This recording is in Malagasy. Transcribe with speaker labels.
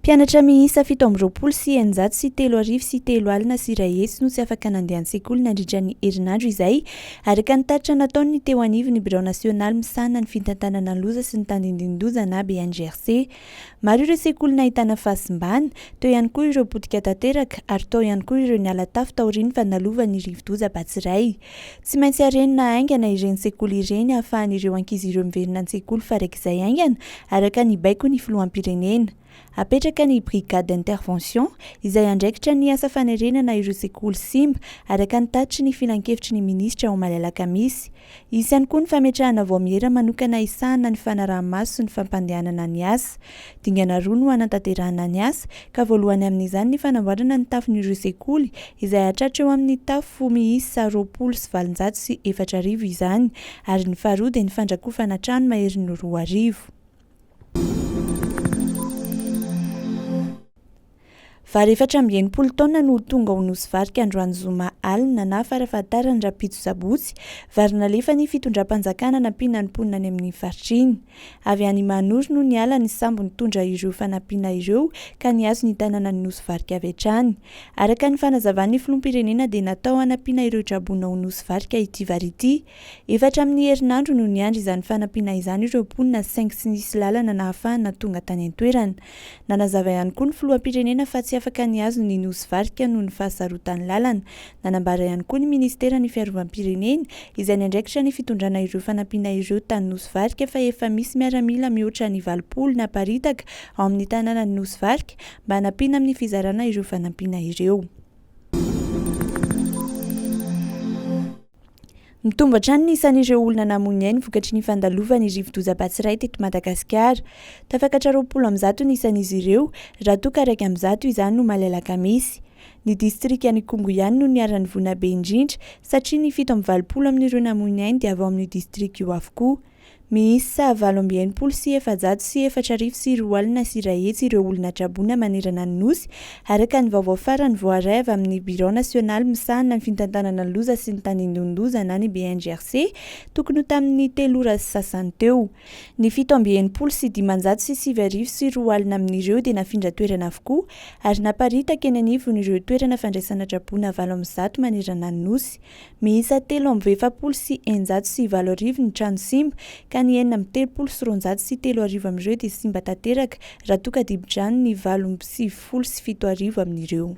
Speaker 1: Mpianatra miisa 3627 3100 no tsy afaka nandeha an-tsekoly nandritra ny herinandro izay, araka ny tatitra nataon'ny teo anivon'ny Birao nasionaly misahana ny fitantanana ny loza sy ny tandindon-doza na BNGRC. Maro ireo sekoly nahitana fahasimbana, teo ihany koa ireo potika tanteraka ary tao ihany koa ireo niala tafo taorian'ny fandalovan'ny rivodoza Batsirai. Tsy maintsy harenina haingana ireny sekoly ireny hahafahan'ireo ankizy ireo miverina an-tsekoly farak'izay haingana, araka ny baikon'ny filoham-pirenena. Apetraka ny brigade d'intervention izay andraikitra ny asa fanerenana ireo sekoly simba, araka ny tatitry ny filankevitry ny minisitra omaly alakamisy. Hisy ihany koa ny fametrahana vaomiera manokana hisahana ny fanaraha-maso sy ny fampandehanana ny asa. Dingana roa no hanatanterahana ny asa, ka voalohany amin'izany ny fanamboarana ny tafon'ireo sekoly, izay hahatratra eo amin'ny tafo miisa 1820 izany, ary ny faharoa dia ny fandrakofana trano maherin'ny 2000. Vary 64 taonina no ho tonga ao Nosy Varika androany zoma alina na farafahatarany rahampitso sabotsy, vary nalefan'ny fitondram-panjakana nampiana ny mponina any amin'iny faritra iny. Avy any Mahanoro no niala ny sambo nitondra ireo fanampiana ireo ka nihazo ny tanànan'i Nosy Varika avy hatrany. Araka ny fanazavan'ny filoham-pirenena dia natao hanampiana ireo traboina ao Nosy Varika ity vary ity. Efa hatramin'ny herinandro no niandry izany fanampiana izany ireo mponina saingy tsy nisy lalana nahafahana tonga tany an-toerana. Nanazava ihany koa ny filoham-pirenena fa tsy afaka nihazo ny Nosy Varika noho ny fahasarotan'ny lalana. Nanambara ihany koa ny minisiteran'ny fiarovam-pirenena izay niandraikitra ny fitondrana ireo fanampiana ireo tany Nosy Varika fa efa misy miaramila mihoatra ny 80 naparitaka ao amin'ny tanànan'i Nosy Varika mba hanampiana amin'ny fizarana ireo fanampiana ireo. Mitombo hatrany ny isan'ireo olona namoy ny ainy vokatry ny fandalovan'ny rivodoza Batsirai teto Madagasikara. Tafakatra 120 ny isan'izy ireo, raha toa ka 101 izany omaly alakamisy. Ny distrikan'Ikongo ihany no niharan'ny voina be indrindra, satria ny 87 amin'ireo namoy ny ainy dia avy ao amin'io distrika io avokoa. Miisa 168 264 100 ireo olona traboina manerana ny Nosy, araka ny vaovao farany voaray avy amin'ny Birao nasionaly misahana ny fitantanana ny loza sy ny tandindon-doza na ny BNGRC, tokony ho tamin'ny telo ora sy sasany teo. Ny 267 69 amin'ireo dia nafindra toerana avokoa ary naparitaka eny anivon'ireo toerana fandraisana traboina 108 manerana ny Nosy. Miisa 643 808 ny trano simba, ka ny 236 336 amin'ireo dia simba tanteraka, raha toa ka dibo-drano ny 70 98 amin'ireo.